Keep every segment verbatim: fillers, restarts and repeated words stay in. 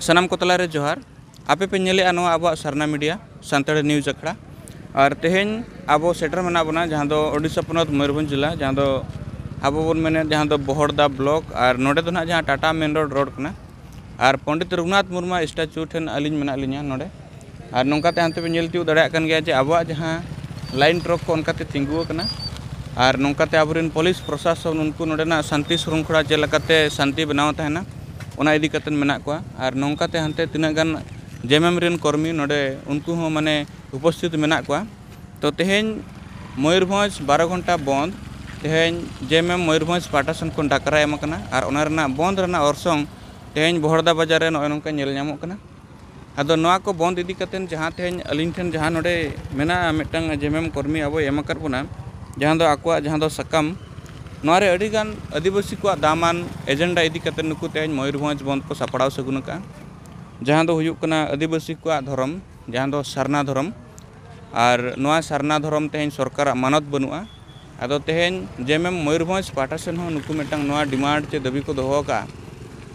ᱥᱟᱱᱟᱢ ᱠᱚ ᱛᱟᱞᱟᱨᱮ ᱡᱚᱦᱟᱨ᱾ ᱟᱯᱮ ᱯᱮ ᱧᱮᱞᱮᱜᱼᱟ ᱱᱚᱣᱟ ᱟᱵᱚᱣᱟᱜ ᱥᱟᱨᱱᱟ ᱢᱤᱰᱤᱭᱟ ᱥᱟᱱᱛᱟᱲᱤ ᱱᱤᱭᱩᱡᱽ ᱟᱠᱷᱲᱟ᱾ ᱟᱨ ᱛᱮᱦᱮᱧ ᱟᱵᱚ ᱥᱮᱴᱮᱨ ᱢᱮᱱᱟᱜ ᱵᱚᱱᱟ ᱡᱟᱦᱟᱸ ᱫᱚ ᱳᱰᱤᱥᱟ ᱯᱚᱱᱚᱛ ᱢᱚᱭᱩᱨᱵᱷᱚᱸᱡᱽ ᱡᱮᱞᱟ, ᱡᱟᱦᱟᱸ ᱫᱚ ᱟᱵᱚ ᱵᱚᱱ ᱢᱮᱱᱮᱫ ᱡᱟᱦᱟᱸ ᱫᱚ ᱵᱚᱦᱚᱲᱫᱟ ᱵᱞᱚᱠ, ᱟᱨ ᱱᱚᱰᱮ ᱫᱚ ᱱᱟᱦᱟᱜ ᱡᱟᱦᱟᱸ ᱴᱟᱴᱟ ᱢᱮᱱ ᱨᱳᱰ ᱨᱳᱰ ᱠᱟᱱᱟ᱾ ᱟᱨ ᱯᱚᱱᱰᱤᱛ ᱨᱚᱜᱷᱩᱱᱟᱛᱷ ᱢᱩᱨᱢᱩ ᱥᱴᱮᱪᱩ ᱴᱷᱮᱱ ᱟᱹᱞᱤᱧ ᱢᱮᱱᱟᱜ ᱞᱤᱧᱟ ᱱᱚᱰᱮ᱾ ᱟᱨ ᱱᱚᱝᱠᱟ ᱛᱮ ᱦᱟᱱᱛᱮ ᱯᱮ ᱧᱮᱞ ᱛᱤᱭᱳᱜ ᱫᱟᱲᱮᱭᱟᱜ ᱠᱟᱱ ᱜᱮᱭᱟ ᱡᱮ ᱟᱵᱚᱣᱟᱜ ᱡᱟᱦᱟᱸ ᱞᱟᱭᱤᱱ ᱴᱨᱟᱠ ᱠᱚ ᱚᱱᱠᱟᱛᱮ ᱛᱤᱸᱜᱩ ᱟᱠᱟᱱᱟ᱾ ᱟᱨ ᱱᱚᱝᱠᱟᱛᱮ ᱟᱵᱚᱨᱮᱱ ᱯᱩᱞᱤᱥ ᱯᱨᱚᱥᱟᱥᱚᱱ ᱩᱱᱠᱩ ᱱᱚᱰᱮᱱᱟᱜ ᱥᱟᱱᱛᱤ ᱥᱨᱩᱝᱠᱷᱚᱞᱟ ᱪᱮᱫ ᱞᱮᱠᱟᱛᱮ ᱥᱟᱱᱛᱤ ᱵᱮᱱᱟᱣ ᱛᱟᱦᱮᱱᱟ, ᱚᱱᱟ ᱤᱫᱤ ᱠᱟᱛᱮ ᱢᱮᱱᱟᱜ ᱠᱚᱣᱟ᱾ ᱟᱨ ᱱᱚᱝᱠᱟᱛᱮ ᱦᱟᱱᱛᱮ ᱛᱤᱱᱟᱹᱜ ᱜᱟᱱ ᱡᱮᱢᱮᱢ ᱨᱮᱱ ᱠᱚᱨᱢᱤ ᱱᱚᱰᱮ ᱩᱱᱠᱩ ᱦᱚᱸ ᱢᱟᱱᱮ ᱩᱯᱚᱥᱛᱷᱤᱛ ᱢᱮᱱᱟᱜ ᱠᱚᱣᱟ᱾ ᱛᱚ ᱛᱮᱦᱮᱧ ᱢᱚᱭᱩᱨᱵᱷᱚᱸᱡᱽ ᱵᱟᱨᱚ ᱜᱷᱚᱱᱴᱟ ᱵᱚᱱᱫ, ᱛᱮᱦᱮᱧ ᱡᱮᱢᱮᱢ ᱢᱚᱭᱩᱨᱵᱷᱚᱸᱡᱽ ᱯᱟᱦᱴᱟ ᱥᱮᱱ ᱠᱷᱚᱱ ᱰᱟᱠᱨᱟ ᱮᱢ ᱟᱠᱟᱱᱟ᱾ ᱟᱨ ᱚᱱᱟ ᱨᱮᱱᱟᱜ ᱵᱚᱱᱫ ᱨᱮᱱᱟᱜ ᱚᱨᱥᱚᱝ ᱛᱮᱦᱮᱧ ᱵᱚᱦᱚᱲᱫᱟ ᱵᱟᱡᱟᱨ ᱨᱮ ᱱᱚᱜᱼᱚᱭ ᱱᱚᱝᱠᱟ ᱧᱮᱞ ᱧᱟᱢᱚᱜ ᱠᱟᱱᱟ᱾ ᱟᱫᱚ ᱱᱚᱣᱟ ᱠᱚ ᱵᱚᱱᱫ ᱤᱫᱤ ᱠᱟᱛᱮ ᱡᱟᱦᱟᱸ ᱛᱮᱦᱮᱧ ᱟᱹᱞᱤᱧ ᱴᱷᱮᱱ ᱡᱟᱦᱟᱸ ᱱᱚᱰᱮ ᱢᱮᱱᱟᱜᱼᱟ, ᱢᱤᱫᱴᱟᱝ ᱡᱮᱢᱮᱢ ᱠᱚᱨᱢᱤ ᱟᱵᱚᱭ ᱮᱢ ᱟᱠᱟᱫ ᱵᱚᱱᱟ, ᱡᱟᱦᱟᱸ ᱫᱚ ᱟᱠᱚᱣᱟᱜ ᱡᱟᱦᱟᱸ ᱫᱚ ᱥᱟᱠᱟᱢ, ᱱᱚᱣᱟ ᱨᱮ ᱟᱹᱰᱤᱜᱟᱱ ᱟᱹᱫᱤᱵᱟᱹᱥᱤ ᱠᱚᱣᱟᱜ ᱫᱟᱢᱟᱱ ᱮᱡᱮᱱᱰᱟ ᱤᱫᱤ ᱠᱟᱛᱮ ᱱᱩᱠᱩ ᱛᱮᱦᱮᱧ ᱢᱚᱭᱩᱨᱵᱷᱚᱸᱡᱽ ᱵᱚᱱᱫ ᱠᱚ ᱥᱟᱯᱲᱟᱣ ᱥᱟᱹᱜᱩᱱ ᱟᱠᱟᱫᱼᱟ, ᱡᱟᱦᱟᱸ ᱫᱚ ᱦᱩᱭᱩᱜ ᱠᱟᱱᱟ ᱟᱹᱫᱤᱵᱟᱹᱥᱤ ᱠᱚᱣᱟᱜ ᱫᱷᱚᱨᱚᱢ, ᱡᱟᱦᱟᱸ ᱫᱚ ᱥᱟᱨᱱᱟ ᱫᱷᱚᱨᱚᱢ᱾ ᱟᱨ ᱱᱚᱣᱟ ᱥᱟᱨᱱᱟ ᱫᱷᱚᱨᱚᱢ ᱛᱮᱦᱮᱧ ᱥᱚᱨᱠᱟᱨᱟᱜ ᱢᱟᱱᱚᱛ ᱵᱟᱹᱱᱩᱜᱼᱟ᱾ ᱟᱫᱚ ᱛᱮᱦᱮᱧ ᱡᱮᱢᱮᱢ ᱢᱚᱭᱩᱨᱵᱷᱚᱸᱡᱽ ᱯᱟᱦᱴᱟ ᱥᱮᱱ ᱦᱚᱸ ᱱᱩᱠᱩ ᱢᱤᱫᱴᱟᱝ ᱱᱚᱣᱟ ᱰᱤᱢᱟᱱᱰ ᱪᱮ ᱫᱟᱹᱵᱤ ᱠᱚ ᱫᱚᱦᱚ ᱟᱠᱟᱫᱼᱟ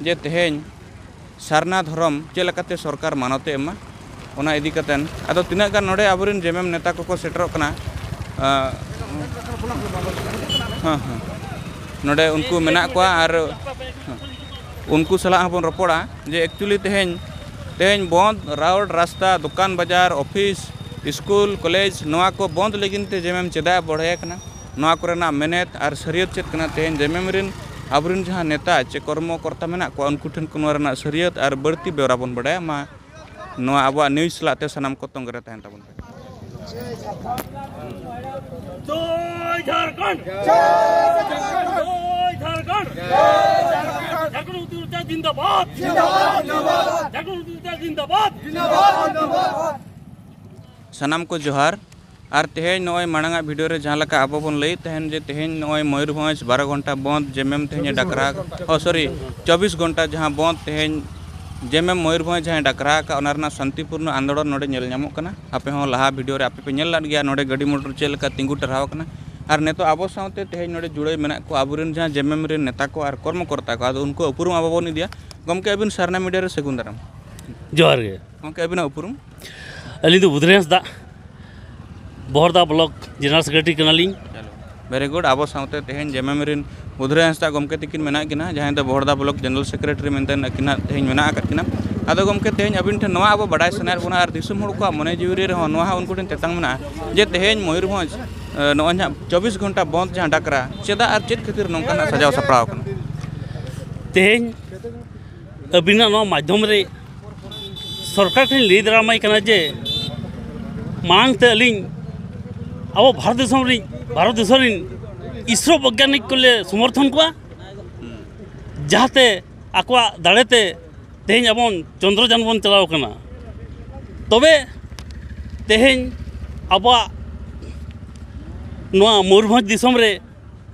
ᱡᱮ ᱛᱮᱦᱮᱧ ᱥᱟᱨᱱᱟ ᱫᱷᱚᱨᱚᱢ ᱪᱮᱫ ᱞᱮᱠᱟᱛᱮ ᱥᱚᱨᱠᱟᱨ ᱢᱟᱱᱚᱛᱮ ᱮᱢᱟ, ᱚᱱᱟ ᱤᱫᱤ ᱠᱟᱛᱮᱱ᱾ ᱟᱫᱚ ᱛᱤᱱᱟᱹᱜ ᱜᱟᱱ ᱱᱚᱰᱮ ᱟᱵᱚᱨᱮᱱ ᱡᱮᱢᱮᱢ ᱱᱮᱛᱟ ᱠᱚᱠᱚ ᱥᱮᱴᱮᱨᱚᱜ ᱠᱟᱱᱟ, ᱟᱸ, ᱦᱮᱸ, ᱦᱮᱸ, ᱱᱚᱰᱮ ᱩᱱᱠᱩ ᱢᱮᱱᱟᱜ ᱠᱚᱣᱟ᱾ ᱟᱨ ᱩᱱᱠᱩ ᱥᱟᱞᱟᱜ ᱦᱚᱸᱵᱚᱱ ᱨᱚᱯᱚᱲᱟ ᱡᱮ actually ᱛᱮᱦᱮᱧ, ᱛᱮᱦᱮᱧ ᱵᱚᱱᱫ ᱨᱳᱰ, ᱨᱟᱥᱛᱟ, ᱫᱚᱠᱟᱱ ᱵᱟᱡᱟᱨ, ᱚᱯᱷᱤᱥ, ᱥᱠᱩᱞ, ᱠᱚᱞᱮᱡᱽ, ᱱᱚᱣᱟ ᱠᱚ ᱵᱚᱱᱫ ᱞᱟᱹᱜᱤᱫ ᱛᱮ ᱡᱮᱢᱮᱢ ᱪᱮᱫᱟᱜ ᱮ ᱵᱚᱲᱦᱮ ᱟᱠᱟᱱᱟ? ᱱᱚᱣᱟ ᱠᱚᱨᱮᱱᱟᱜ ᱢᱮᱱᱮᱛ ᱟᱨ ᱥᱟᱹᱨᱤᱭᱟᱹᱛ ᱪᱮᱫ ᱠᱟᱱᱟ? ᱛᱮᱦᱮᱧ ᱡᱮᱢᱮᱢ ᱨᱮᱱ ᱟᱵᱚᱨᱮᱱ ᱡᱟᱦᱟᱸ ᱱᱮᱛᱟ ᱪᱮ ᱠᱚᱨᱢᱚ ᱠᱚᱨᱛᱟ ᱢᱮᱱᱟᱜ ᱠᱚᱣᱟ, ᱩᱱᱠᱩ ᱴᱷᱮᱱ ᱠᱷᱚᱱ ᱱᱚᱣᱟ ᱨᱮᱱᱟᱜ ᱥᱟᱹᱨᱤᱭᱟᱹᱛ ᱟᱨ ᱵᱟᱹᱲᱛᱤ ᱵᱮᱣᱨᱟ ᱵᱚᱱ ᱵᱟᱰᱟᱭᱟ᱾ ᱢᱟ ᱱᱚᱣᱟ ᱟᱵᱚᱣᱟᱜ ᱱᱤᱭᱩᱡᱽ ᱥᱟᱞᱟᱜ ᱛᱮ ᱥᱟᱱᱟᱢ ᱠᱚ ᱛᱚᱸᱜᱮ ᱨᱮ ᱛᱟᱦᱮᱱ ᱛᱟᱵᱚᱱ ᱯᱮ᱾ ᱡᱚᱭ ᱡᱷᱟᱲᱠᱷᱚᱸᱰ! ᱡᱚᱭ ᱡᱷᱟᱲᱠᱷᱚᱸᱰ! ᱡᱷᱟᱲᱠᱷᱚᱸᱰ ᱢᱩᱠᱛᱤ ᱢᱳᱨᱪᱟ ᱡᱤᱱᱫᱟᱵᱟᱫ! ᱡᱤᱱᱫᱟᱵᱟᱫ, ᱡᱤᱱᱫᱟᱵᱟᱫ! ᱡᱷᱟᱲᱠᱷᱚᱸᱰ ᱢᱩᱠᱛᱤ ᱢᱳᱨᱪᱟ ᱡᱤᱱᱫᱟᱵᱟᱫ! ᱡᱤᱱᱫᱟᱵᱟᱫ, ᱡᱤᱱᱫᱟᱵᱟᱫ! ᱥᱟᱱᱟᱢ ᱠᱚ ᱡᱚᱦᱟᱨ᱾ ᱟᱨ ᱛᱮᱦᱮᱧ ᱱᱚᱜᱼᱚᱭ ᱢᱟᱲᱟᱝᱟᱜ ᱵᱷᱤᱰᱤᱭᱳ ᱨᱮ ᱡᱟᱦᱟᱸ ᱞᱮᱠᱟ ᱟᱵᱚ ᱵᱚᱱ ᱞᱟᱹᱭᱮᱫ ᱛᱟᱦᱮᱱ ᱡᱮ ᱛᱮᱦᱮᱧ ᱱᱚᱜᱼᱚᱭ ᱢᱚᱭᱩᱨᱵᱷᱚᱸᱡᱽ ᱵᱟᱨᱚ ᱜᱷᱚᱱᱴᱟ ᱵᱚᱱᱫ, ᱡᱮᱢᱮᱢ ᱛᱮᱦᱮᱧ ᱮ ᱰᱟᱠᱨᱟ, ᱚ ᱥᱚᱨᱤ, ᱪᱚᱵᱵᱤᱥ ᱜᱷᱚᱱᱴᱟ ᱡᱟᱦᱟᱸ ᱵᱚᱱᱫ ᱛᱮᱦᱮᱧ ᱡᱮᱢᱮᱢ ᱢᱚᱭᱩᱨᱵᱷᱚᱸᱡᱽ ᱡᱟᱦᱟᱸᱭ ᱰᱟᱠᱨᱟ ᱟᱠᱟᱫ, ᱚᱱᱟ ᱨᱮᱱᱟᱜ ᱥᱟᱱᱛᱤᱯᱩᱨᱱᱚ ᱟᱱᱫᱳᱞᱚᱱ ᱱᱚᱰᱮ ᱧᱮᱞ ᱧᱟᱢᱚᱜ ᱠᱟᱱᱟ᱾ ᱟᱯᱮ ᱦᱚᱸ ᱞᱟᱦᱟ ᱵᱷᱤᱰᱤᱭᱳ ᱨᱮ ᱟᱯᱮ ᱯᱮ ᱧᱮᱞ ᱞᱮᱫ ᱜᱮᱭᱟ ᱱᱚᱰᱮ ᱜᱟᱹᱰᱤ ᱢᱚᱴᱚᱨ ᱪᱮᱫ ᱞᱮᱠᱟ ᱛᱤᱸᱜᱩ ᱴᱟᱨᱦᱟᱣ ᱟᱠᱟᱱᱟ᱾ ᱟᱨ ᱱᱤᱛᱚᱜ ᱟᱵᱚ ᱥᱟᱶᱛᱮ ᱛᱮᱦᱮᱧ ᱱᱚᱰᱮ ᱡᱩᱲᱟᱹᱭ ᱢᱮᱱᱟᱜ ᱠᱚᱣᱟ ᱟᱵᱚᱨᱮᱱ ᱡᱟᱦᱟᱸ ᱡᱮᱢᱮᱢ ᱨᱮᱱ ᱱᱮᱛᱟ ᱠᱚ ᱟᱨ ᱠᱚᱨᱢᱚᱠᱚᱨᱛᱟ ᱠᱚ, ᱟᱫᱚ ᱩᱱᱠᱩ ᱩᱯᱨᱩᱢ ᱟᱵᱚ ᱵᱚᱱ ᱤᱫᱤᱭᱟ᱾ ᱜᱚᱢᱠᱮ, ᱟᱹᱵᱤᱱ ᱥᱟᱨᱱᱟ ᱢᱤᱰᱤᱭᱟ ᱨᱮ ᱥᱟᱹᱜᱩᱱ ᱫᱟᱨᱟᱢ᱾ ᱡᱚᱦᱟᱨ ᱜᱮ᱾ ᱜᱚᱢᱠᱮ, ᱟᱹᱵᱤᱱᱟᱜ ᱩᱯᱨᱩᱢ? ᱟᱹᱞᱤᱧ ᱫᱚ ᱵᱩᱫᱷᱨᱟᱹᱭ ᱦᱟᱸᱥᱫᱟ, ᱵᱚᱦᱚᱲᱫᱟ ᱵᱞᱚᱠ ᱡᱮᱱᱟᱨᱮᱞ ᱥᱮᱠᱨᱮᱴᱟᱨᱤ ᱠᱟᱱᱟᱞᱤᱧ᱾ ᱪᱚᱞᱚ, ᱵᱷᱮᱨᱤ ᱜᱩᱰ᱾ ᱟᱵᱚ ᱥᱟᱶᱛᱮ ᱛᱮᱦᱮᱧ ᱡᱮᱢᱮᱢ ᱨᱮᱱ ᱵᱩᱫᱷᱨᱟᱹᱭ ᱦᱟᱸᱥᱫᱟ ᱜᱚᱢᱠᱮ ᱛᱤᱠᱤᱱ ᱢᱮᱱᱟᱜ ᱠᱤᱱᱟ, ᱡᱟᱦᱟᱸᱭ ᱫᱚ ᱵᱚᱦᱚᱲᱫᱟ ᱵᱞᱚᱠ ᱡᱮᱱᱟᱨᱮᱞ ᱥᱮᱠᱨᱮᱴᱟᱨᱤ ᱢᱮᱱᱛᱮ ᱟᱹᱠᱤᱱᱟᱜ ᱛᱮᱦᱮᱧ ᱢᱮᱱᱟᱜ ᱟᱠᱟᱫ ᱠᱤᱱᱟ᱾ ᱟᱫᱚ ᱜᱚᱢᱠᱮ, ᱛᱮᱦᱮᱧ ᱟᱹᱵᱤᱱ ᱴᱷᱮᱱ ᱱᱚᱣᱟ ᱟᱵᱚ ᱵᱟᱰᱟᱭ ᱥᱟᱱᱟᱭᱮᱫ ᱵᱚᱱᱟ ᱟᱨ ᱫᱤᱥᱚᱢ ᱦᱚᱲ ᱠᱚᱣᱟᱜ ᱢᱚᱱᱮ ᱡᱤᱣᱤ ᱨᱮᱦᱚᱸ ᱱᱚᱣᱟ ᱦᱚᱸ ᱩᱱᱠᱩ ᱴᱷᱮᱱ ᱛᱮᱛᱟᱝ ᱢᱮᱱᱟᱜᱼᱟ ᱡᱮ ᱛᱮᱦᱮᱧ ᱢᱚᱭᱩᱨᱵᱷᱚᱸᱡᱽ, ᱮ, ᱱᱚᱜᱼᱚᱭ ᱱᱟᱦᱟᱜ ᱪᱚᱵᱵᱤᱥ ᱜᱷᱚᱱᱴᱟ ᱵᱚᱱᱫᱷ ᱡᱟᱦᱟᱸ ᱰᱟᱠᱨᱟ, ᱪᱮᱫᱟᱜ ᱟᱨ ᱪᱮᱫ ᱠᱷᱟᱹᱛᱤᱨ ᱱᱚᱝᱠᱟ ᱱᱟᱜ ᱥᱟᱡᱟᱣ ᱥᱟᱯᱲᱟᱣ ᱟᱠᱟᱱᱟ? ᱛᱮᱦᱮᱧ ᱟᱹᱵᱤᱱᱟᱜ ᱱᱚᱣᱟ ᱢᱟᱫᱽᱫᱷᱚᱢ ᱨᱮ ᱥᱚᱨᱠᱟᱨ ᱴᱷᱮᱱ ᱞᱟᱹᱭ ᱫᱟᱨᱟᱢᱟᱭ ᱠᱟᱱᱟ ᱡᱮ ᱢᱟᱲᱟᱝ ᱛᱮ ᱟᱹᱞᱤᱧ ᱟᱵᱚ ᱵᱷᱟᱨᱚᱛ ᱫᱤᱥᱚᱢ ᱨᱤᱱ, ᱵᱷᱟᱨᱚᱛ ᱫᱤᱥᱚᱢ ᱨᱤᱱ ᱤᱥᱨᱳ ᱵᱳᱭᱜᱽᱜᱟᱱᱤᱠ ᱠᱚᱞᱮ ᱥᱚᱢᱚᱨᱛᱷᱚᱱ ᱠᱚᱣᱟ, ᱡᱟᱦᱟᱸᱛᱮ ᱟᱠᱚᱣᱟᱜ ᱫᱟᱲᱮᱛᱮ ᱛᱮᱦᱮᱧ ᱟᱵᱚᱱ ᱪᱚᱱᱫᱨᱚᱡᱟᱱ ᱵᱚᱱ ᱪᱟᱞᱟᱣ ᱠᱟᱱᱟ᱾ ᱛᱚᱵᱮ ᱛᱮᱦᱮᱧ ᱟᱵᱚᱣᱟᱜ ᱱᱚᱣᱟ ᱢᱚᱭᱩᱨᱵᱷᱚᱸᱡᱽ ᱫᱤᱥᱚᱢ ᱨᱮ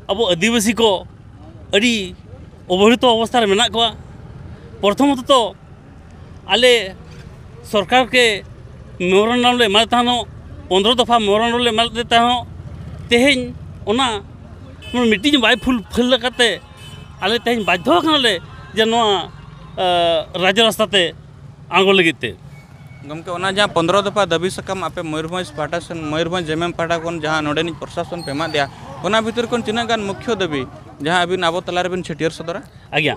ᱟᱵᱚ ᱟᱹᱫᱤᱵᱟᱹᱥᱤ ᱠᱚ ᱟᱹᱰᱤ ᱚᱵᱚᱦᱮᱲᱤᱛᱚ ᱚᱵᱚᱥᱛᱷᱟ ᱨᱮ ᱢᱮᱱᱟᱜ ᱠᱚᱣᱟ᱾ ᱯᱨᱚᱛᱷᱚᱢᱚᱛᱚ ᱟᱞᱮ ᱥᱚᱨᱠᱟᱨ ᱠᱮ ᱢᱮᱢᱳᱨᱮᱱᱰᱟᱢ ᱞᱮ ᱮᱢᱟᱫ ᱛᱟᱦᱮᱱᱚᱜ, ᱯᱚᱱᱫᱽᱨᱚ ᱫᱚᱯᱷᱟ ᱢᱮᱢᱳᱨᱮᱱᱰᱟᱢ ᱞᱮ ᱮᱢᱟᱫ ᱛᱟᱦᱮᱱᱚᱜ, ᱛᱮᱦᱮᱧ ᱚᱱᱟ ᱢᱤᱴᱤᱝ ᱵᱟᱭ ᱯᱷᱩᱞ ᱯᱷᱤᱞ ᱠᱟᱛᱮ ᱟᱞᱮ ᱛᱮᱦᱮᱧ ᱵᱟᱫᱽᱫᱷᱚ ᱟᱠᱟᱱᱟᱞᱮ ᱡᱮ ᱱᱚᱣᱟ, ᱟ, ᱨᱟᱡᱽ ᱨᱟᱥᱛᱟ ᱛᱮ ᱟᱬᱜᱚ ᱞᱟᱹᱜᱤᱫ ᱛᱮ᱾ ᱜᱚᱢᱠᱮ, ᱚᱱᱟ ᱡᱟᱦᱟᱸ ᱯᱚᱱᱫᱽᱨᱚ ᱫᱚᱯᱷᱟ ᱫᱟᱹᱵᱤ ᱥᱟᱠᱟᱢ ᱟᱯᱮ ᱢᱚᱭᱩᱨᱵᱷᱚᱸᱡᱽ ᱯᱟᱦᱴᱟ ᱥᱮᱱ, ᱢᱚᱭᱩᱨᱵᱷᱚᱸᱡᱽ ᱡᱮᱢᱮᱢ ᱯᱟᱦᱴᱟ ᱠᱷᱚᱱ ᱡᱟᱦᱟᱸ ᱱᱚᱰᱮᱱᱤᱡ ᱯᱨᱚᱥᱟᱥᱚᱱ ᱯᱮ ᱮᱢᱟᱫ ᱫᱮᱭᱟ, ᱚᱱᱟ ᱵᱷᱤᱛᱤᱨ ᱠᱷᱚᱱ ᱛᱤᱱᱟᱹᱜ ᱜᱟᱱ ᱢᱩᱠᱷᱭᱚ ᱫᱟᱹᱵᱤ ᱡᱟᱦᱟᱸ ᱟᱹᱵᱤᱱ ᱟᱵᱚ ᱛᱟᱞᱟ ᱨᱮᱵᱤᱱ ᱪᱷᱟᱹᱴᱭᱟᱹᱨ ᱥᱚᱫᱚᱨᱟ? ᱟᱜᱮ,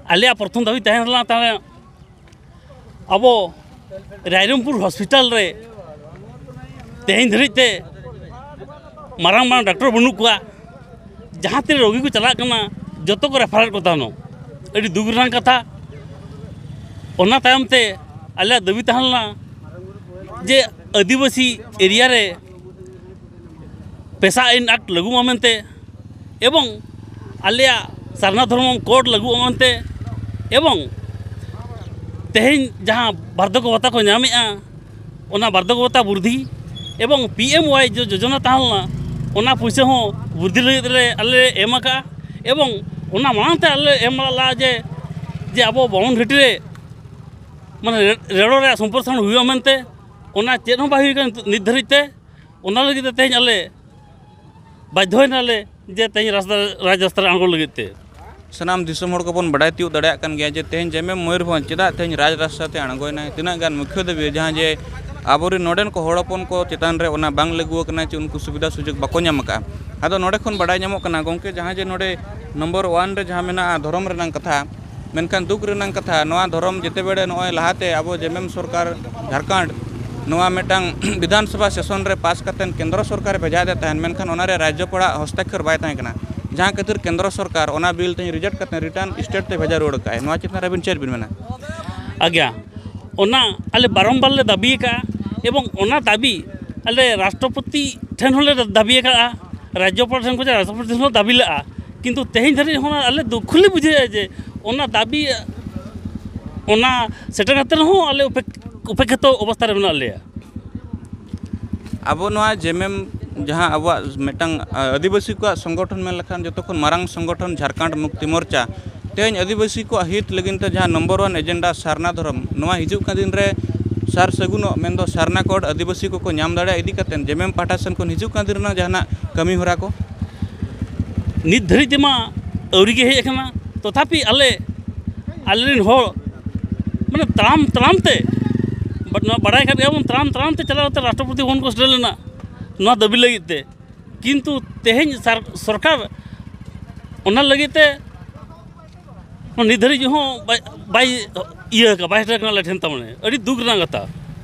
ᱟᱞᱮᱭᱟᱜ ᱯᱨᱚᱛᱷᱚᱢ ᱫᱟᱹᱵᱤ ᱛᱟᱦᱮᱸ ᱞᱮᱱᱟ ᱛᱟᱦᱞᱮ ᱟᱵᱚ ᱨᱟᱭᱨᱚᱝᱯᱩᱨ ᱦᱚᱥᱯᱤᱴᱟᱞ ᱨᱮ ᱛᱮᱦᱮᱧ ᱫᱷᱟᱹᱨᱤᱡ ᱛᱮ ᱢᱟᱨᱟᱝ ᱢᱟᱨᱟᱝ ᱰᱟᱠᱛᱚᱨ ᱵᱟᱹᱱᱩᱜ ᱠᱚᱣᱟ, ᱡᱟᱦᱟᱸ ᱛᱤᱱᱟᱹᱜ ᱨᱳᱜᱤ ᱠᱚ ᱪᱟᱞᱟᱜ ᱠᱟᱱᱟ ᱡᱚᱛᱚ ᱠᱚ ᱨᱮᱯᱷᱟᱨᱮᱫ ᱠᱚ ᱛᱟᱦᱮᱱᱚᱜ᱾ ᱟᱹᱰᱤ ᱫᱩᱠ ᱨᱮᱱᱟᱜ ᱠᱟᱛᱷᱟ᱾ ᱚᱱᱟ ᱛᱟᱭᱚᱢ ᱛᱮ ᱟᱞᱮᱭᱟᱜ ᱫᱟᱹᱵᱤ ᱛᱟᱦᱮᱸ ᱞᱮᱱᱟ ᱡᱮ ᱟᱹᱫᱤᱵᱟᱹᱥᱤ ᱮᱨᱤᱭᱟ ᱨᱮ ᱯᱮᱥᱟ ᱟᱹᱭᱤᱱ ᱟᱠᱴ ᱞᱟᱹᱜᱩᱜ ᱢᱟ ᱢᱮᱱᱛᱮ, ᱮᱵᱚᱝ ᱟᱞᱮᱭᱟᱜ ᱥᱟᱨᱱᱟ ᱫᱷᱚᱨᱢᱚ ᱠᱳᱰ ᱞᱟᱹᱜᱩᱜ ᱢᱟ ᱢᱮᱱᱛᱮ, ᱮᱵᱚᱝ ᱛᱮᱦᱮᱧ ᱡᱟᱦᱟᱸ ᱵᱟᱨᱫᱷᱚᱠᱚ ᱵᱷᱟᱛᱟ ᱠᱚ ᱧᱟᱢᱮᱫᱼᱟ, ᱚᱱᱟ ᱵᱟᱨᱫᱷᱚᱠᱚ ᱵᱷᱟᱛᱟ ᱵᱨᱩᱫᱷᱤ ᱮᱵᱚᱝ ᱯᱤ ᱮᱢ ᱣᱟᱭ ᱡᱚ ᱡᱳᱡᱚᱱᱟ ᱛᱟᱦᱮᱸ ᱞᱮᱱᱟ, ᱚᱱᱟ ᱯᱩᱭᱥᱟᱹ ᱦᱚᱸ ᱵᱨᱩᱫᱷᱤ ᱞᱟᱹᱜᱤᱫ ᱞᱮ ᱟᱞᱮ ᱞᱮ ᱮᱢ ᱟᱠᱟᱫᱼᱟ᱾ ᱮᱵᱚᱝ ᱚᱱᱟ ᱢᱟᱲᱟᱝ ᱛᱮ ᱟᱞᱮ ᱞᱮ ᱮᱢ ᱞᱟᱜᱼᱟ ᱡᱮ, ᱡᱮ ᱟᱵᱚ ᱵᱟᱢᱚᱱ ᱜᱷᱟᱹᱴᱤ ᱨᱮ ᱢᱟᱱᱮ ᱨᱮ-, ᱨᱮᱲᱚ ᱨᱮᱭᱟᱜ ᱥᱚᱢᱯᱨᱚᱥᱟᱨᱚᱱ ᱦᱩᱭᱩᱜᱼᱟ ᱢᱮᱱᱛᱮ, ᱚᱱᱟ ᱪᱮᱫ ᱦᱚᱸ ᱵᱟᱭ ᱦᱩᱭ ᱟᱠᱟᱱᱟ ᱱᱤᱛ ᱫᱷᱟᱹᱨᱤᱡ ᱛᱮ᱾ ᱚᱱᱟ ᱞᱟᱹᱜᱤᱫ ᱛᱮ ᱛᱮᱦᱮᱧ ᱟᱞᱮ ᱵᱟᱫᱽᱫᱷᱚᱭᱮᱱᱟᱞᱮ ᱡᱮ ᱛᱮᱦᱮᱧ ᱨᱟᱥᱛᱟ, ᱨᱟᱡᱽ ᱨᱟᱥᱛᱟ ᱨᱮ ᱟᱬᱜᱚ ᱞᱟᱹᱜᱤᱫ ᱛᱮ᱾ ᱥᱟᱱᱟᱢ ᱫᱤᱥᱚᱢ ᱦᱚᱲ ᱠᱚᱵᱚᱱ ᱵᱟᱰᱟᱭ ᱛᱤᱭᱳᱜ ᱫᱟᱲᱮᱭᱟᱜ ᱠᱟᱱ ᱜᱮᱭᱟ ᱡᱮ ᱛᱮᱦᱮᱧ ᱡᱮᱢᱮᱢ ᱢᱚᱭᱩᱨᱵᱷᱚᱸᱡᱽ ᱪᱮᱫᱟᱜ ᱛᱮᱦᱮᱧ ᱨᱟᱡᱽ ᱨᱟᱥᱛᱟ ᱛᱮ ᱟᱬᱜᱚᱭᱮᱱᱟᱭ᱾ ᱛᱤᱱᱟᱹᱜ ᱜᱟᱱ ᱢᱩᱠᱷᱭᱟᱹ ᱫᱟᱹᱵᱤ, ᱡᱟᱦᱟᱸ ᱡᱮ ᱟᱵᱚᱨᱮᱱ ᱱᱚᱰᱮᱱ ᱠᱚ ᱦᱚᱲ ᱦᱚᱯᱚᱱ ᱠᱚ ᱪᱮᱛᱟᱱ ᱨᱮ ᱚᱱᱟ ᱵᱟᱝ ᱞᱟᱹᱜᱩ ᱟᱠᱟᱱᱟ, ᱪᱮ ᱩᱱᱠᱩ ᱥᱩᱵᱤᱫᱷᱟ ᱥᱩᱡᱳᱜᱽ ᱵᱟᱠᱚ ᱧᱟᱢ ᱟᱠᱟᱫᱼᱟ᱾ ᱟᱫᱚ ᱱᱚᱰᱮ ᱠᱷᱚᱱ ᱵᱟᱰᱟᱭ ᱧᱟᱢᱚᱜ ᱠᱟᱱᱟ ᱜᱚᱢᱠᱮ, ᱡᱟᱦᱟᱸ ᱡᱮ ᱱᱚᱰᱮ ᱱᱚᱢᱵᱚᱨ ᱚᱣᱟᱱ ᱨᱮ ᱡᱟᱦᱟᱸ ᱢᱮᱱᱟᱜᱼᱟ ᱫᱷᱚᱨᱚᱢ ᱨᱮᱱᱟᱜ ᱠᱟᱛᱷᱟ, ᱢᱮᱱᱠᱷᱟᱱ ᱫᱩᱠ ᱨᱮᱱᱟᱜ ᱠᱟᱛᱷᱟ, ᱱᱚᱣᱟ ᱫᱷᱚᱨᱚᱢ ᱡᱮᱛᱮ ᱵᱮᱲᱮ ᱱᱚᱜᱼᱚᱭ ᱞᱟᱦᱟᱛᱮ ᱟᱵᱚ ᱡᱮᱢᱮᱢ ᱥᱚᱨᱠᱟᱨ ᱡᱷᱟᱲᱠᱷᱚᱸᱰ ᱱᱚᱣᱟ ᱢᱤᱫᱴᱟᱝ ᱵᱤᱫᱷᱟᱱ ᱥᱚᱵᱷᱟ ᱥᱮᱥᱚᱱ ᱨᱮ ᱯᱟᱥ ᱠᱟᱛᱮᱫ ᱠᱮᱱᱫᱨᱚ ᱥᱚᱨᱠᱟᱨᱮ ᱵᱷᱮᱡᱟᱭᱮᱫ ᱛᱟᱦᱮᱱ, ᱢᱮᱱᱠᱷᱟᱱ ᱚᱱᱟᱨᱮ ᱨᱟᱡᱽᱡᱚᱯᱟᱲᱟᱜ ᱦᱚᱥᱛᱟᱠᱠᱷᱚᱨ ᱵᱟᱭ ᱛᱟᱦᱮᱸ ᱠᱟᱱᱟ, ᱡᱟᱦᱟᱸ ᱠᱷᱟᱹᱛᱤᱨ ᱠᱮᱱᱫᱨᱚ ᱥᱚᱨᱠᱟᱨ ᱚᱱᱟ ᱵᱤᱞ ᱛᱮᱦᱮᱧ ᱨᱤᱡᱮᱠᱴ ᱠᱟᱛᱮᱫ ᱨᱤᱴᱟᱨᱱ ᱥᱴᱮᱴ ᱛᱮ ᱵᱷᱮᱡᱟ ᱨᱩᱣᱟᱹᱲ ᱠᱟᱜᱼᱟᱭ᱾ ᱱᱚᱣᱟ ᱪᱮᱛᱟᱱ ᱨᱮ ᱟᱹᱵᱤᱱ ᱪᱮᱫ ᱵᱤᱱ ᱢᱮᱱᱟ? ᱟᱜᱮ, ᱚᱱᱟ ᱟᱞᱮ ᱵᱟᱨᱚᱢᱵᱟᱨ ᱞᱮ ᱫᱟᱹᱵᱤ ᱟᱠᱟᱫᱼᱟ, ᱮᱵᱚᱝ ᱚᱱᱟ ᱫᱟᱹᱵᱤ ᱟᱞᱮ ᱨᱟᱥᱴᱨᱚᱯᱚᱛᱤ ᱴᱷᱮᱱ ᱦᱚᱸᱞᱮ ᱫᱟᱹᱵᱤ ᱟᱠᱟᱫᱼᱟ, ᱨᱟᱡᱽᱡᱚᱯᱟᱞ ᱴᱷᱮᱱ ᱠᱷᱚᱱ ᱨᱟᱥᱴᱨᱚᱯᱚᱛᱤ ᱴᱷᱮᱱ ᱦᱚᱸ ᱫᱟᱹᱵᱤ ᱞᱮᱫᱼᱟ, ᱠᱤᱱᱛᱩ ᱛᱮᱦᱮᱧ ᱫᱷᱟᱹᱨᱤᱡ ᱦᱚᱸ ᱟᱞᱮ ᱫᱩᱠᱷ ᱞᱮ ᱵᱩᱡᱷᱟᱹᱣᱮᱫᱼᱟ ᱡᱮ ᱚᱱᱟ ᱫᱟᱹᱵᱤ, ᱚᱱᱟ ᱥᱮᱴᱮᱨ ᱠᱟᱛᱮ ᱨᱮᱦᱚᱸ ᱟᱞᱮ ᱩᱯᱮᱠ-, ᱩᱯᱮᱠᱠᱷᱤᱛᱚ ᱚᱵᱚᱥᱛᱷᱟ ᱨᱮ ᱢᱮᱱᱟᱜ ᱞᱮᱭᱟ᱾ ᱟᱵᱚ ᱱᱚᱣᱟ ᱡᱮᱢᱮᱢ, ᱡᱟᱦᱟᱸ ᱟᱵᱚᱣᱟᱜ ᱢᱤᱫᱴᱟᱝ, ᱟ, ᱟᱹᱫᱤᱵᱟᱹᱥᱤ ᱠᱚᱣᱟᱜ ᱥᱚᱝᱜᱚᱴᱷᱚᱱ ᱢᱮᱱ ᱞᱮᱠᱷᱟᱱ ᱡᱚᱛᱚ ᱠᱷᱚᱱ ᱢᱟᱨᱟᱝ ᱥᱚᱝᱜᱚᱴᱷᱚᱱ ᱡᱷᱟᱲᱠᱷᱚᱸᱰ ᱢᱩᱠᱛᱤ ᱢᱳᱨᱪᱟ, ᱛᱮᱦᱮᱧ ᱟᱹᱫᱤᱵᱟᱹᱥᱤ ᱠᱚᱣᱟᱜ ᱦᱤᱛ ᱞᱟᱹᱜᱤᱫ ᱛᱮ ᱡᱟᱦᱟᱸ ᱱᱚᱢᱵᱚᱨ ᱚᱣᱟᱱ ᱮᱡᱮᱱᱰᱟ ᱥᱟᱨᱱᱟ ᱫᱷᱚᱨᱚᱢ, ᱱᱚᱣᱟ ᱦᱤᱡᱩᱜ ᱠᱟᱱ ᱫᱤᱱ ᱨᱮ ᱥᱟᱨ ᱥᱟᱹᱜᱩᱱᱚᱜ, ᱢᱮᱱᱫᱚ ᱥᱟᱨᱱᱟ ᱠᱳᱰ ᱟᱹᱫᱤᱵᱟᱹᱥᱤ ᱠᱚᱠᱚ ᱧᱟᱢ ᱫᱟᱲᱮᱭᱟᱜ ᱤᱫᱤ ᱠᱟᱛᱮ ᱡᱮᱢᱮᱢ ᱯᱟᱦᱴᱟ ᱥᱮᱱ ᱠᱷᱚᱱ ᱦᱤᱡᱩᱜ ᱠᱟᱱ ᱫᱤᱱ ᱨᱮᱱᱟᱜ ᱡᱟᱦᱟᱱᱟᱜ ᱠᱟᱹᱢᱤ ᱦᱚᱨᱟ ᱠᱚ? ᱱᱤᱛ ᱫᱷᱟᱹᱨᱤᱡ ᱛᱮᱢᱟ ᱟᱹᱣᱨᱤ ᱜᱮ ᱦᱮᱡ ᱟᱠᱟᱱᱟ, ᱛᱚᱛᱷᱟᱯᱤ ᱟᱞᱮ, ᱟᱞᱮ ᱨᱮᱱ ᱦᱚᱲ ᱢᱟᱱᱮ ᱛᱟᱲᱟᱢ ᱛᱟᱲᱟᱢ ᱛᱮ, but ᱱᱚᱣᱟ ᱵᱟᱲᱟᱭ ᱠᱟᱱ ᱜᱮᱭᱟ ᱵᱚᱱ, ᱛᱟᱲᱟᱢ ᱛᱟᱲᱟᱢ ᱛᱮ ᱪᱟᱞᱟᱣ ᱠᱟᱛᱮ ᱨᱟᱥᱴᱨᱚᱯᱚᱛᱤ ᱵᱷᱚᱵᱚᱱ ᱠᱚ ᱥᱮᱴᱮᱨ ᱞᱮᱱᱟ ᱱᱚᱣᱟ ᱫᱟᱹᱵᱤ ᱞᱟᱹᱜᱤᱫ ᱛᱮ, ᱠᱤᱱᱛᱩ ᱛᱮᱦᱮᱧ ᱥᱟᱨ-, ᱥᱚᱨᱠᱟᱨ ᱚᱱᱟ ᱞᱟᱹᱜᱤᱫ ᱛᱮ ᱱᱤᱛ ᱫᱷᱟᱹᱨᱤᱡ ᱦᱚᱸ ᱵᱟᱭ, ᱵᱟᱭ ᱤᱭᱟᱹ ᱟᱠᱟᱫ, ᱵᱟᱭ ᱥᱮᱴᱮᱨ ᱟᱠᱟᱱᱟ ᱟᱞᱮ ᱴᱷᱮᱱ᱾ ᱛᱟᱨ ᱢᱟᱱᱮ ᱟᱹᱰᱤ ᱫᱩᱠ ᱨᱮᱱᱟᱜ ᱠᱟᱛᱷᱟ᱾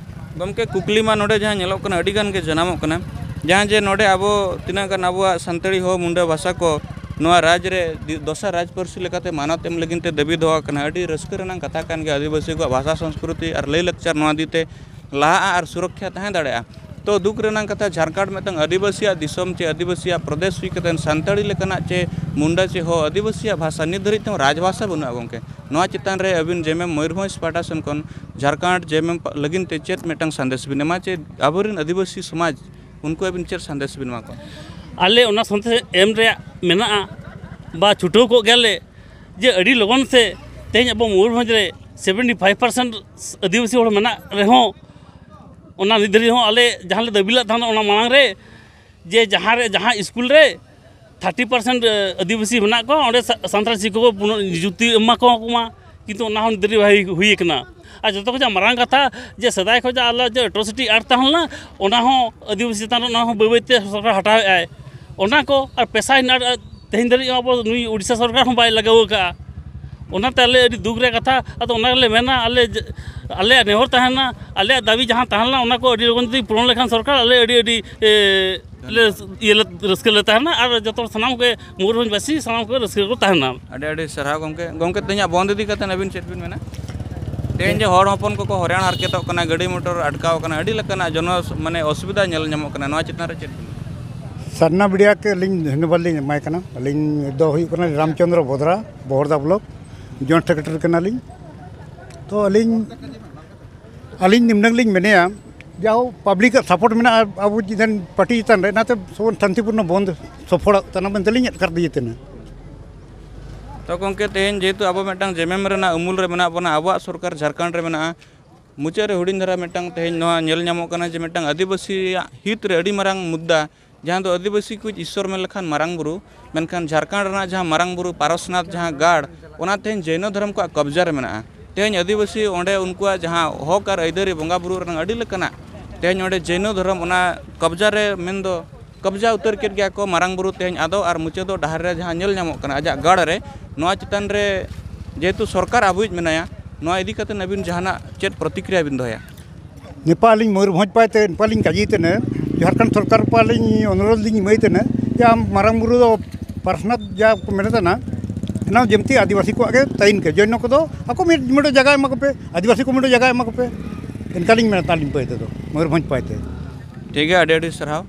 ᱜᱚᱢᱠᱮ, ᱠᱩᱠᱞᱤ ᱢᱟ ᱱᱚᱰᱮ ᱡᱟᱦᱟᱸ ᱧᱮᱞᱚᱜ ᱠᱟᱱᱟ, ᱟᱹᱰᱤ ᱜᱟᱱ ᱜᱮ ᱡᱟᱱᱟᱢᱚᱜ ᱠᱟᱱᱟ, ᱡᱟᱦᱟᱸ ᱡᱮ ᱱᱚᱰᱮ ᱟᱵᱚ ᱛᱤᱱᱟᱹᱜ ᱜᱟᱱ ᱟᱵᱚᱣᱟᱜ ᱥᱟᱱᱛᱟᱲᱤ ᱦᱚᱸ ᱢᱩᱱᱰᱟᱹ ᱵᱷᱟᱥᱟ ᱠᱚ ᱱᱚᱣᱟ ᱨᱟᱡᱽ ᱨᱮ ᱫᱤ-, ᱫᱚᱥᱟᱨ ᱨᱟᱡᱽ ᱯᱟᱹᱨᱥᱤ ᱞᱮᱠᱟᱛᱮ ᱢᱟᱱᱚᱛ ᱮᱢ ᱞᱟᱹᱜᱤᱫ ᱛᱮ ᱫᱟᱹᱵᱤ ᱫᱚᱦᱚ ᱟᱠᱟᱱᱟ᱾ ᱟᱹᱰᱤ ᱨᱟᱹᱥᱠᱟᱹ ᱨᱮᱱᱟᱜ ᱠᱟᱛᱷᱟ ᱠᱟᱱ ᱜᱮᱭᱟ, ᱟᱹᱫᱤᱵᱟᱹᱥᱤ ᱠᱚᱣᱟᱜ ᱵᱷᱟᱥᱟ ᱥᱚᱝᱥᱠᱨᱤᱛᱤ ᱟᱨ ᱞᱟᱹᱭ ᱞᱟᱠᱪᱟᱨ ᱱᱚᱣᱟ ᱤᱫᱤ ᱛᱮ ᱞᱟᱦᱟᱜᱼᱟ ᱟᱨ ᱥᱩᱨᱚᱠᱠᱷᱟ ᱛᱟᱦᱮᱸ ᱫᱟᱲᱮᱭᱟᱜᱼᱟ᱾ ᱛᱚ, ᱫᱩᱠ ᱨᱮᱱᱟᱜ ᱠᱟᱛᱷᱟ, ᱡᱷᱟᱲᱠᱷᱚᱸᱰ ᱢᱤᱫᱴᱟᱝ ᱟᱹᱫᱤᱵᱟᱹᱥᱤᱭᱟᱜ ᱫᱤᱥᱚᱢ ᱪᱮ ᱟᱹᱫᱤᱵᱟᱹᱥᱤᱭᱟᱜ ᱯᱨᱚᱫᱮᱥ ᱦᱩᱭ ᱠᱟᱛᱮ ᱥᱟᱱᱛᱟᱲᱤ ᱞᱮᱠᱟᱱᱟᱜ ᱪᱮ ᱢᱩᱱᱰᱟ ᱪᱮ ᱦᱚ ᱟᱹᱫᱤᱵᱟᱹᱥᱤᱭᱟᱜ ᱵᱷᱟᱥᱟ ᱱᱤᱛ ᱫᱷᱟᱹᱨᱤᱡ ᱛᱮᱦᱚᱸ ᱨᱟᱡᱽᱵᱷᱟᱥᱟ ᱵᱟᱹᱱᱩᱜᱼᱟ ᱜᱚᱢᱠᱮ᱾ ᱱᱚᱣᱟ ᱪᱮᱛᱟᱱ ᱨᱮ ᱟᱹᱵᱤᱱ ᱡᱮᱢᱮᱢ ᱢᱚᱭᱩᱨᱵᱷᱚᱸᱡᱽ ᱯᱟᱦᱴᱟ ᱥᱮᱱ ᱠᱷᱚᱱ ᱡᱷᱟᱲᱠᱷᱚᱸᱰ ᱡᱮᱢᱮᱢ ᱯᱟ-, ᱞᱟᱹᱜᱤᱫ ᱛᱮ ᱪᱮᱫ ᱢᱤᱫᱴᱟᱝ ᱥᱟᱸᱫᱮᱥ ᱵᱤᱱ ᱮᱢᱟ ᱪᱮ ᱟᱵᱚᱨᱮᱱ ᱟᱹᱫᱤᱵᱟᱹᱥᱤ ᱥᱚᱢᱟᱡᱽ ᱩᱱᱠᱩ ᱟᱹᱵᱤᱱ ᱪᱮᱫ ᱥᱟᱸᱫᱮᱥ ᱵᱤᱱ ᱮᱢᱟ ᱠᱚᱣᱟ? ᱟᱞᱮ ᱚᱱᱟ ᱥᱟᱸᱫᱮᱥ ᱮᱢ ᱨᱮᱭᱟᱜ ᱢᱮᱱᱟᱜᱼᱟ ᱵᱟ ᱪᱷᱩᱴᱟᱹᱣ ᱠᱚᱜ ᱜᱮᱭᱟᱞᱮ ᱡᱮ ᱟᱹᱰᱤ ᱞᱚᱜᱚᱱ ᱛᱮ ᱛᱮᱦᱮᱧ ᱟᱵᱚ ᱢᱚᱭᱩᱨᱵᱷᱚᱸᱡᱽ ᱨᱮ ᱥᱮᱵᱷᱮᱱᱴᱤ ᱯᱷᱟᱭᱤᱵᱷ ᱯᱟᱨᱥᱮᱱᱴ ᱟᱹᱫᱤᱵᱟᱹᱥᱤ ᱦᱚᱲ ᱢᱮᱱᱟᱜ ᱨᱮᱦᱚᱸ, ᱚᱱᱟ ᱱᱤᱛ ᱫᱷᱟᱹᱨᱤᱡ ᱦᱚᱸ ᱟᱞᱮ ᱡᱟᱦᱟᱸ ᱞᱮ ᱫᱟᱹᱵᱤ ᱞᱮᱫ ᱛᱟᱦᱮᱸᱫ ᱚᱱᱟ ᱢᱟᱲᱟᱝ ᱨᱮ ᱡᱮ ᱡᱟᱦᱟᱸ ᱨᱮ, ᱡᱟᱦᱟᱸ ᱥᱠᱩᱞ ᱨᱮ ᱛᱷᱟᱨᱴᱤ ᱯᱟᱨᱥᱮᱱᱴ ᱟᱹᱫᱤᱵᱟᱹᱥᱤ ᱢᱮᱱᱟᱜ ᱠᱚᱣᱟ, ᱚᱸᱰᱮ ᱥᱟ-, ᱥᱟᱱᱛᱟᱲ ᱥᱤᱠᱠᱷᱚᱠ ᱠᱚ ᱯᱩᱱᱚ-, ᱱᱤᱡᱩᱠᱛᱤ ᱮᱢᱟ ᱠᱚ ᱢᱟ, ᱠᱤᱱᱛᱩ ᱚᱱᱟ ᱦᱚᱸ ᱱᱤᱛ ᱫᱷᱟᱹᱵᱤᱡ ᱵᱟᱭ ᱦᱩᱭ, ᱦᱩᱭ ᱟᱠᱟᱱᱟ᱾ ᱟᱨ ᱡᱚᱛᱚ ᱠᱷᱚᱱᱟᱜ ᱢᱟᱨᱟᱝ ᱠᱟᱛᱷᱟ, ᱡᱮ ᱥᱮᱫᱟᱭ ᱠᱷᱚᱱ ᱡᱟᱦᱟᱸ ᱟᱞᱮ ᱡᱮ ᱮᱴᱨᱚᱥᱤᱴᱤ ᱮᱠᱴ ᱛᱟᱦᱮᱸ ᱞᱮᱱᱟ, ᱚᱱᱟ ᱦᱚᱸ ᱟᱹᱫᱤᱵᱟᱹᱥᱤ ᱪᱮᱛᱟᱱ ᱨᱮ, ᱚᱱᱟ ᱦᱚᱸ ᱵᱟᱹᱭ ᱵᱟᱹᱭ ᱛᱮ ᱥᱚᱨᱠᱟᱨ ᱦᱟᱴᱟᱣᱮᱫ ᱟᱭ᱾ ᱚᱱᱟ ᱠᱚ ᱟᱨ ᱯᱮᱥᱟ ᱦᱤᱱ ᱟᱨ ᱛᱮᱦᱮᱧ ᱫᱷᱟᱹᱵᱤᱡ ᱦᱚᱸ ᱟᱵᱚ ᱱᱩᱭ ᱳᱰᱤᱥᱟ ᱥᱚᱨᱠᱟᱨ ᱦᱚᱸ ᱵᱟᱭ ᱞᱟᱜᱟᱣ ᱟᱠᱟᱫᱼᱟ᱾ ᱚᱱᱟᱛᱮ ᱟᱞᱮ ᱟᱹᱰᱤ ᱫᱩᱠ ᱨᱮᱭᱟᱜ ᱠᱟᱛᱷᱟ᱾ ᱟᱫᱚ ᱚᱱᱟ ᱜᱮᱞᱮ ᱢᱮᱱᱟ, ᱟᱞᱮ ᱡᱮ, ᱟᱞᱮᱭᱟᱜ ᱱᱮᱦᱚᱨ ᱛᱟᱦᱮᱱᱟ, ᱟᱞᱮᱭᱟᱜ ᱫᱟᱹᱵᱤ ᱡᱟᱦᱟᱸ ᱛᱟᱦᱮᱸ ᱞᱮᱱᱟ, ᱚᱱᱟ ᱠᱚ ᱟᱹᱰᱤ ᱞᱚᱜᱚᱱ ᱡᱩᱫᱤ ᱯᱩᱨᱚᱱ ᱞᱮᱠᱷᱟᱱ ᱥᱚᱨᱠᱟᱨ, ᱟᱞᱮ ᱟᱹᱰᱤ, ᱟᱹᱰᱤ, ᱮ, ᱞᱮ, ᱤᱭᱟᱹ ᱞᱮ, ᱨᱟᱹᱥᱠᱟᱹ ᱞᱮ ᱛᱟᱦᱮᱱᱟ ᱟᱨ ᱡᱚᱛᱚ ᱥᱟᱱᱟᱢ ᱠᱚᱜᱮ ᱢᱚᱭᱩᱨᱵᱷᱚᱸᱡᱽ ᱵᱟᱹᱥᱤ ᱥᱟᱱᱟᱢ ᱠᱚᱜᱮ ᱨᱟᱹᱥᱠᱟᱹ ᱠᱚ ᱛᱟᱦᱮᱱᱟ᱾ ᱟᱹᱰᱤ ᱟᱹᱰᱤ ᱥᱟᱨᱦᱟᱣ ᱜᱚᱢᱠᱮ᱾ ᱜᱚᱢᱠᱮ, ᱛᱮᱦᱮᱧᱟᱜ ᱵᱚᱱᱫ ᱤᱫᱤ ᱠᱟᱛᱮ ᱟᱹᱵᱤᱱ ᱪᱮᱫ ᱵᱤᱱ ᱢᱮᱱᱟ? ᱛᱮᱦᱮᱧ ᱡᱮ ᱦᱚᱲ ᱦᱚᱯᱚᱱ ᱠᱚᱠᱚ ᱦᱚᱭᱨᱟᱱ ᱦᱟᱨᱠᱮᱛᱚᱜ ᱠᱟᱱᱟ, ᱜᱟᱹᱰᱤ ᱢᱚᱴᱚᱨ ᱟᱴᱠᱟᱣ ᱠᱟᱱᱟ, ᱟᱹᱰᱤ ᱞᱮᱠᱟᱱᱟᱜ ᱡᱚᱱᱚ, ᱢᱟᱱᱮ, ᱚᱥᱩᱵᱤᱫᱷᱟ ᱧᱮᱞ ᱧᱟᱢᱚᱜ ᱠᱟᱱᱟ, ᱱᱚᱣᱟ ᱪᱮᱛᱟᱱ ᱨᱮ ᱪᱮᱫ ᱵᱤᱱ ᱢᱮᱱᱟ? ᱥᱟᱨᱱᱟ ᱢᱤᱰᱤᱭᱟ ᱠᱮ ᱟᱹᱞᱤᱧ ᱫᱷᱚᱱᱭᱚᱵᱟᱫᱽ ᱞᱤᱧ ᱮᱢᱟᱭ ᱠᱟᱱᱟ᱾ ᱟᱹᱞᱤᱧ ᱫᱚ ᱦᱩᱭᱩᱜ ᱠᱟᱱᱟ ᱨᱟᱢᱪᱚᱸᱫᱽᱨᱚ ᱵᱚᱫᱽᱨᱟ, ᱵᱚᱦᱚᱲᱫᱟ ᱵᱞᱚᱠ ᱡᱚᱭᱮᱱᱴ ᱥᱮᱠᱨᱮᱴᱟᱨᱤ ᱠᱟᱱᱟᱞᱤᱧ᱾ ᱛᱚ ᱟᱹᱞᱤᱧ, ᱟᱹᱞᱤᱧ ᱱᱤᱱᱟᱹᱝ ᱞᱤᱧ ᱢᱮᱱᱮᱭᱟ, ᱡᱟᱦᱳ ᱯᱟᱵᱽᱞᱤᱠᱟᱜ ᱥᱟᱯᱳᱨᱴ ᱢᱮᱱᱟᱜᱼᱟ ᱟᱵᱚ ᱡᱤᱫᱟᱱ ᱯᱟᱨᱴᱤ ᱪᱮᱛᱟᱱ ᱨᱮ, ᱚᱱᱟᱛᱮ ᱥᱚᱵᱚᱱ ᱥᱟᱱᱛᱤᱯᱩᱨᱱᱚ ᱵᱚᱱᱫ ᱥᱚᱯᱷᱚᱲᱚᱜ ᱠᱟᱱᱟ ᱢᱮᱱᱛᱮ ᱞᱤᱧ ᱟᱴᱠᱟᱨ ᱫᱤᱭᱮ ᱛᱟᱦᱮᱱᱟ᱾ ᱛᱚ ᱜᱚᱢᱠᱮ, ᱛᱮᱦᱮᱧ ᱡᱮᱦᱮᱛᱩ ᱟᱵᱚ ᱢᱤᱫᱴᱟᱝ ᱡᱮᱢᱮᱢ ᱨᱮᱱᱟᱜ ᱩᱢᱩᱞ ᱨᱮ ᱢᱮᱱᱟᱜ ᱵᱚᱱᱟ, ᱟᱵᱚᱣᱟᱜ ᱥᱚᱨᱠᱟᱨ ᱡᱷᱟᱲᱠᱷᱚᱸᱰ ᱨᱮ ᱢᱮᱱᱟᱜᱼᱟ, ᱢᱩᱪᱟᱹᱫ ᱨᱮ ᱦᱩᱰᱤᱧ ᱫᱷᱟᱨᱟ ᱢᱤᱫᱴᱟᱝ ᱛᱮᱦᱮᱧ ᱱᱚᱣᱟ ᱧᱮᱞ ᱧᱟᱢᱚᱜ ᱠᱟᱱᱟ ᱡᱮ ᱢᱤᱫᱴᱟᱝ ᱟᱹᱫᱤᱵᱟᱹᱥᱤᱭᱟᱜ ᱦᱤᱛ ᱨᱮ ᱟᱹᱰᱤ ᱢᱟᱨᱟᱝ ᱢᱩᱫᱽᱫᱟ, ᱡᱟᱦᱟᱸ ᱫᱚ ᱟᱹᱫᱤᱵᱟᱹᱥᱤ ᱠᱚ ᱤᱥᱥᱚᱨ ᱢᱮᱱ ᱞᱮᱠᱷᱟᱱ ᱢᱟᱨᱟᱝ ᱵᱩᱨᱩ, ᱢᱮᱱᱠᱷᱟᱱ ᱡᱷᱟᱲᱠᱷᱚᱸᱰ ᱨᱮᱱᱟᱜ ᱡᱟᱦᱟᱸ ᱢᱟᱨᱟᱝ ᱵᱩᱨᱩ ᱯᱟᱨᱚᱥᱱᱟᱛᱷ ᱡᱟᱦᱟᱸ ᱜᱟᱲ, ᱚᱱᱟ ᱛᱮᱦᱮᱧ ᱡᱳᱭᱱᱚ ᱫᱷᱚᱨᱚᱢ ᱠᱚᱣᱟᱜ ᱠᱚᱵᱽᱡᱟ ᱨᱮ ᱢᱮᱱᱟᱜᱼᱟ᱾ ᱛᱮᱦᱮᱧ ᱟᱹᱫᱤᱵᱟᱹᱥᱤ ᱚᱸᱰᱮ ᱩᱱᱠᱩᱣᱟᱜ ᱡᱟᱦᱟᱸ ᱦᱚᱠ ᱟᱨ ᱟᱹᱭᱫᱟᱹᱨᱤ ᱵᱚᱸᱜᱟ ᱵᱩᱨᱩ ᱨᱮᱱᱟᱜ ᱟᱹᱰᱤ ᱞᱮᱠᱟᱱᱟᱜ, ᱛᱮᱦᱮᱧ ᱚᱸᱰᱮ ᱡᱳᱭᱱᱚ ᱫᱷᱚᱨᱚᱢ ᱚᱱᱟ ᱠᱚᱵᱽᱡᱟ ᱨᱮ ᱢᱮᱱᱫᱚ ᱠᱚᱵᱽᱡᱟ ᱩᱛᱟᱹᱨ ᱠᱮᱫ ᱜᱮᱭᱟ ᱠᱚ ᱢᱟᱨᱟᱝ ᱵᱩᱨᱩ ᱛᱮᱦᱮᱧ ᱟᱫᱚ ᱟᱨ ᱢᱩᱪᱟᱹᱫᱚᱜ ᱰᱟᱦᱟᱨ ᱨᱮ ᱡᱟᱦᱟᱸ ᱧᱮᱞ ᱧᱟᱢᱚᱜ ᱠᱟᱱᱟ ᱟᱡᱟᱜ ᱜᱟᱲ ᱨᱮ, ᱱᱚᱣᱟ ᱪᱮᱛᱟᱱ ᱨᱮ ᱡᱮᱦᱮᱛᱩ ᱥᱚᱨᱠᱟᱨ ᱟᱵᱚᱭᱤᱡ ᱢᱮᱱᱟᱭᱟ, ᱱᱚᱣᱟ ᱤᱫᱤ ᱠᱟᱛᱮ ᱟᱹᱵᱤᱱ ᱡᱟᱦᱟᱱᱟᱜ ᱪᱮᱫ ᱯᱨᱚᱛᱤᱠᱨᱤᱭᱟ ᱵᱤᱱ ᱫᱚᱦᱚᱭᱟ? ᱱᱮᱯᱟ ᱟᱹᱞᱤᱧ ᱢᱚᱭᱩᱨᱵᱷᱚᱸᱡᱽ ᱯᱟᱭᱛᱮ ᱱᱮᱯᱟ ᱞᱤᱧ ᱠᱟᱹᱡᱤ ᱛᱮᱱᱮ ᱡᱷᱟᱲᱠᱷᱚᱸᱰ ᱥᱚᱨᱠᱟᱨ ᱯᱟ ᱞᱤᱧ ᱚᱱᱩᱨᱳᱫᱷ ᱞᱤᱧ ᱮᱢᱟᱹᱭ ᱛᱮᱱᱮ ᱡᱮ ᱟᱢ ᱢᱟᱨᱟᱝ ᱵᱩᱨᱩ ᱫᱚ ᱯᱟᱨᱥᱚᱱᱟᱛ ᱡᱟ ᱠᱚ ᱢᱮᱱᱮᱫ ᱛᱟᱦᱮᱱᱟ, ᱚᱱᱟ ᱡᱮᱢᱛᱤ ᱟᱹᱫᱤᱵᱟᱹᱥᱤ ᱠᱚᱣᱟᱜ ᱜᱮ ᱛᱟᱭᱤᱱ ᱠᱮ, ᱡᱚᱭᱱᱚ ᱠᱚᱫᱚ ᱟᱠᱚ ᱢᱤᱫ ᱢᱤᱫᱴᱮᱡ ᱡᱟᱭᱜᱟ ᱮᱢᱟ ᱠᱚᱯᱮ, ᱟᱹᱫᱤᱵᱟᱹᱥᱤ ᱠᱚ ᱢᱤᱫᱴᱮᱡ ᱡᱟᱭᱜᱟ ᱮᱢᱟ ᱠᱚᱯᱮ, ᱮᱱᱠᱟ ᱞᱤᱧ ᱢᱮᱱᱮᱫ ᱛᱟᱦᱮᱱ ᱞᱤᱧ ᱯᱟᱹᱭ ᱛᱮᱫᱚ ᱢᱚᱭᱩᱨᱵᱷᱚᱸᱡᱽ ᱯᱟᱭᱛᱮ᱾ ᱴᱷᱤᱠ ᱜᱮᱭᱟ, ᱟᱹᱰᱤ ᱟᱹᱰᱤ ᱥᱟᱨᱦᱟᱣ᱾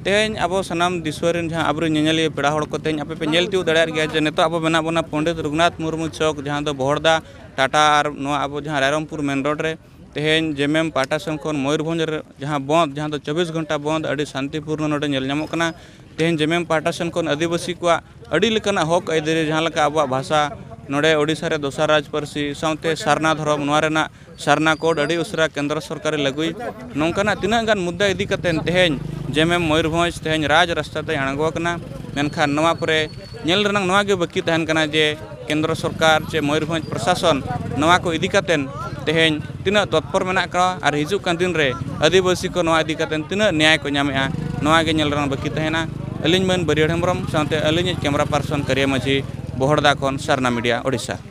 ᱛᱮᱦᱮᱧ ᱟᱵᱚ ᱥᱟᱱᱟᱢ ᱫᱤᱥᱚᱢ ᱨᱮᱱ ᱡᱟᱦᱟᱸ ᱟᱵᱚᱨᱮᱱ ᱧᱮᱧᱮᱞᱤᱭᱟᱹ ᱯᱮᱲᱟ ᱦᱚᱲ ᱠᱚ, ᱛᱮᱦᱮᱧ ᱟᱯᱮ ᱯᱮ ᱧᱮᱞ ᱛᱤᱭᱳᱜ ᱫᱟᱲᱮᱭᱟᱜ ᱜᱮᱭᱟ ᱡᱮ ᱱᱤᱛᱚᱜ ᱟᱵᱚ ᱢᱮᱱᱟᱜ ᱵᱚᱱᱟ ᱯᱚᱱᱰᱤᱛ ᱨᱚᱜᱷᱩᱱᱟᱛᱷ ᱢᱩᱨᱢᱩ ᱪᱚᱠ, ᱡᱟᱦᱟᱸ ᱫᱚ ᱵᱚᱦᱚᱲᱫᱟ ᱴᱟᱴᱟ ᱟᱨ ᱱᱚᱣᱟ ᱟᱵᱚ ᱡᱟᱦᱟᱸ ᱨᱟᱭᱨᱚᱝᱯᱩᱨ ᱢᱮᱱ ᱨᱳᱰ ᱨᱮ᱾ ᱛᱮᱦᱮᱧ ᱡᱮᱢᱮᱢ ᱯᱟᱦᱴᱟ ᱥᱮᱱ ᱠᱷᱚᱱ ᱢᱚᱭᱩᱨᱵᱷᱚᱸᱡᱽ ᱨᱮ ᱡᱟᱦᱟᱸ ᱵᱚᱱᱫᱷ, ᱡᱟᱦᱟᱸ ᱫᱚ ᱪᱚᱵᱵᱤᱥ ᱜᱷᱚᱱᱴᱟ ᱵᱚᱱᱫᱷ, ᱟᱹᱰᱤ ᱥᱟᱱᱛᱤᱯᱩᱨᱱᱚ ᱱᱚᱰᱮ ᱧᱮᱞ ᱧᱟᱢᱚᱜ ᱠᱟᱱᱟ᱾ ᱛᱮᱦᱮᱧ ᱡᱮᱢᱮᱢ ᱯᱟᱦᱴᱟ ᱥᱮᱱ ᱠᱷᱚᱱ ᱟᱹᱫᱤᱵᱟᱹᱥᱤ ᱠᱚᱣᱟᱜ ᱟᱹᱰᱤ ᱞᱮᱠᱟᱱᱟᱜ ᱦᱚᱠ ᱟᱹᱭᱫᱟᱹᱨᱤ, ᱡᱟᱦᱟᱸ ᱞᱮᱠᱟ ᱟᱵᱚᱣᱟᱜ ᱵᱷᱟᱥᱟ, ᱱᱚᱰᱮ ᱳᱰᱤᱥᱟ ᱨᱮ ᱫᱚᱥᱟᱨ ᱨᱟᱡᱽ ᱯᱟᱹᱨᱥᱤ ᱥᱟᱶᱛᱮ ᱥᱟᱨᱱᱟ ᱫᱷᱚᱨᱚᱢ, ᱱᱚᱣᱟ ᱨᱮᱱᱟᱜ ᱥᱟᱨᱱᱟ ᱠᱳᱰ ᱟᱹᱰᱤ ᱩᱥᱟᱹᱨᱟ ᱠᱮᱱᱫᱨᱚ ᱥᱚᱨᱠᱟᱨᱮ ᱞᱟᱹᱜᱩᱭ, ᱱᱚᱝᱠᱟᱱᱟᱜ ᱛᱤᱱᱟᱹᱜ ᱜᱟᱱ ᱢᱩᱫᱽᱫᱟ ᱤᱫᱤ ᱠᱟᱛᱮ ᱛᱮᱦᱮᱧ ᱡᱮᱢᱮᱢ ᱢᱚᱭᱩᱨᱵᱷᱚᱸᱡᱽ ᱛᱮᱦᱮᱧ ᱨᱟᱡᱽ ᱨᱟᱥᱛᱟ ᱛᱮᱭ ᱟᱬᱜᱚ ᱟᱠᱟᱱᱟ᱾ ᱢᱮᱱᱠᱷᱟᱱ ᱱᱚᱣᱟ ᱯᱚᱨᱮ ᱧᱮᱞ ᱨᱮᱱᱟᱜ ᱱᱚᱣᱟ ᱜᱮ ᱵᱟᱹᱠᱤ ᱛᱟᱦᱮᱱ ᱠᱟᱱᱟ ᱡᱮ ᱠᱮᱱᱫᱨᱚ ᱥᱚᱨᱠᱟᱨ ᱪᱮ ᱢᱚᱭᱩᱨᱵᱷᱚᱸᱡᱽ ᱯᱨᱚᱥᱟᱥᱚᱱ ᱱᱚᱣᱟ ᱠᱚ ᱤᱫᱤ ᱠᱟᱛᱮ ᱛᱮᱦᱮᱧ ᱛᱤᱱᱟᱹᱜ ᱛᱚᱛᱯᱚᱨ ᱢᱮᱱᱟᱜ ᱠᱚᱣᱟ ᱟᱨ ᱦᱤᱡᱩᱜ ᱠᱟᱱ ᱫᱤᱱ ᱨᱮ ᱟᱹᱫᱤᱵᱟᱹᱥᱤ ᱠᱚ ᱱᱚᱣᱟ ᱤᱫᱤ ᱠᱟᱛᱮ ᱛᱤᱱᱟᱹᱜ ᱱᱮᱭᱟᱭ ᱠᱚ ᱧᱟᱢᱮᱜᱼᱟ, ᱱᱚᱣᱟ ᱜᱮ ᱧᱮᱞ ᱨᱮᱱᱟᱜ ᱵᱟᱹᱠᱤ ᱛᱟᱦᱮᱱᱟ᱾ ᱟᱹᱞᱤᱧ ᱢᱟᱹᱱ ᱵᱟᱹᱨᱭᱟᱹᱲ ᱦᱮᱢᱵᱨᱚᱢ ᱥᱟᱶᱛᱮ ᱟᱹᱞᱤᱧᱤᱡ ᱠᱮᱢᱨᱟ ᱯᱟᱨᱥᱚᱱ ᱠᱟᱹᱨᱤᱭᱟᱹ ᱢᱟᱹᱡᱷᱤ ᱵᱚᱦᱚᱲᱫᱟ ᱠᱷᱚᱱ ᱥᱟᱨᱱᱟ ᱢᱤᱰᱤᱭᱟ ᱳᱰᱤᱥᱟ᱾